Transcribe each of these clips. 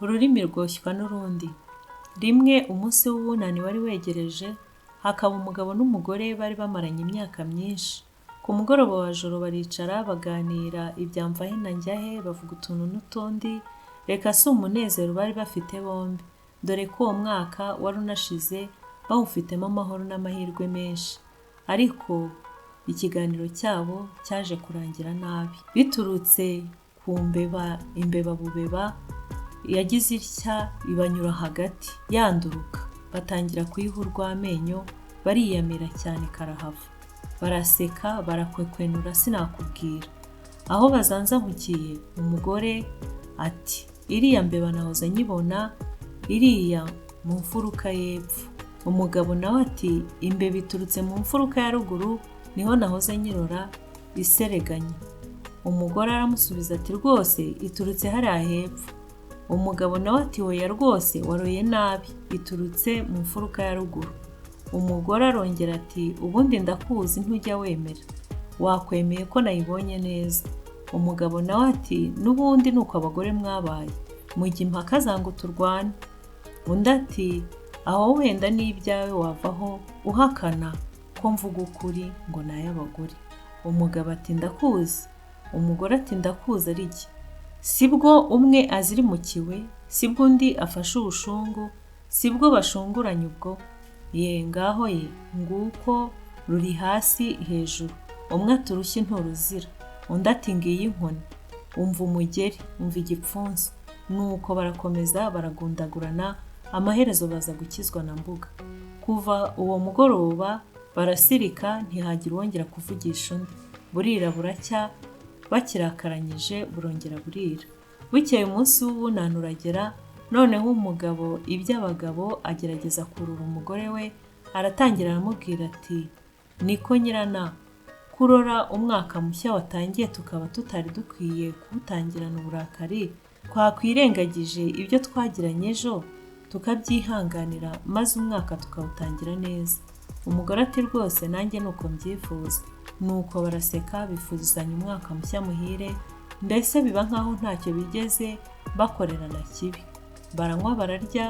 Ururimi rwoshywa n'urundi. Rimwe umunsi w'ubunani wari wegereje, hakaba umugabo n'umugore bari bamaranye imyaka myinshi. Ku mugoroba wa joro baricara baganira ibya mvahe na njyahe, bavuga utuntu n'utundi, reka si umunezero bari bafite bombi, dore ko uwo mwaka wari unashize bawufitemo amahoro n'amahirwe menshi. Ariko ikiganiro cyabo cyaje kurangira nabi. Biturutse ku mbeba, imbeba bubeba yagize itya ibanyura hagati, yanduruka, batangira kuyiha urw'amenyo, bariyamira cyane karahava. Baraseka, barakwekwenura sinakubwira. Aho bazanzamukiye, umugore ati iriya mbeba nahoze nyibona iriya mu mfuruka y'epfo. Umugabo nawe ati imbeba iturutse mu mfuruka ya ruguru niho nahoze nyirora isereganya. Umugore aramusubiza ati rwose iturutse hariya hepfo. Umugabo nawe ati oya rwose waroye nabi iturutse mu mfuruka ya ruguru. Umugore arongera ati ubundi ndakuzi ntujya wemera, wakwemeye ko nayibonye neza. Umugabo nawe ati n'ubundi ni uko abagore mwabaye, mujya impaka zanga turwane. Undi ati aho wenda n'ibyawe wavaho uhakana ko mvuga ukuri ngo ni ay'abagore. Umugabo ati ndakuzi. Umugore ati ndakuzi ari jye. Sibwo umwe azirimukiwe, sibwo undi afashe ubushungu, sibwo bashunguranye ubwo, ye ngaho ye, nguko ruri hasi hejuru. Umwe ati urushyi nturuzira, undi ati ngiyi inkoni, umva umugeri, umva igipfunsi. Nuko barakomeza baragundagurana, amaherezo baza gukizwa na mbuga. Kuva uwo mugoroba barasirika, ntihagira uwongera kuvugisha undi. Burira buracya, bakirakaranyije burongera burira. Bukeye umunsi w'ubunani uragera, noneho umugabo iby'abagabo agerageza kurura umugore we, aratangira aramubwira ati niko nyirana, kurora umwaka mushya watangiye tukaba tutari dukwiye kuwutangirana uburakari, twakwirengagije ibyo twagiranye ejo tukabyihanganira maze umwaka tukawutangira neza. Umugore ati rwose nanjye ni uko mbyifuza. Nuko baraseka bifuzanya umwaka mushya muhire, mbese biba nkaho ntacyo bigeze bakorerana kibi. Baranywa bararya,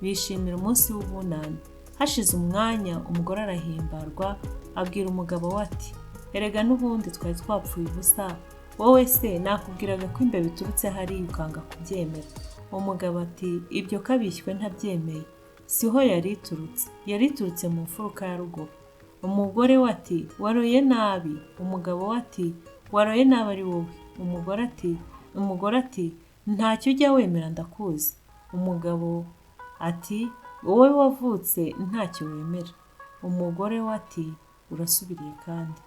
bishimira umunsi w'ubunani. Hashize umwanya umugore arahimbarwa, abwira umugabo we ati erega n'ubundi twari twapfuye ubusa, wowe se nakubwiraga ko imbeba iturutse hariya ukanga kubyemera. Umugabo ati ibyo kabishywe ntabyemeye, siho yari iturutse, yari iturutse mu mfuruka ya ruguru. Umugore we ati waroye nabi. Umugabo we ati waroye nabi ari wowe. Umugore ati ntacyo ujya wemera ndakuzi. Umugabo ati wowe wavutse ntacyo wemera. Umugore we ati urasubiriye kandi.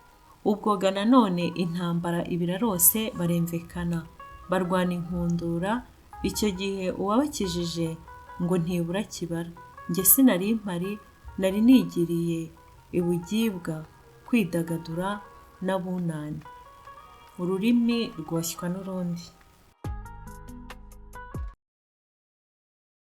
Ubwo ga nanone intambara ibirarose baremvekana, barwana inkundura, icyo gihe uwabakijije ngo ntibura kibara. Njye sinari mpari, nari nigiriye i Bugibwa kwidagadura n'abunani. Ururimi rwoshywa n'urundi.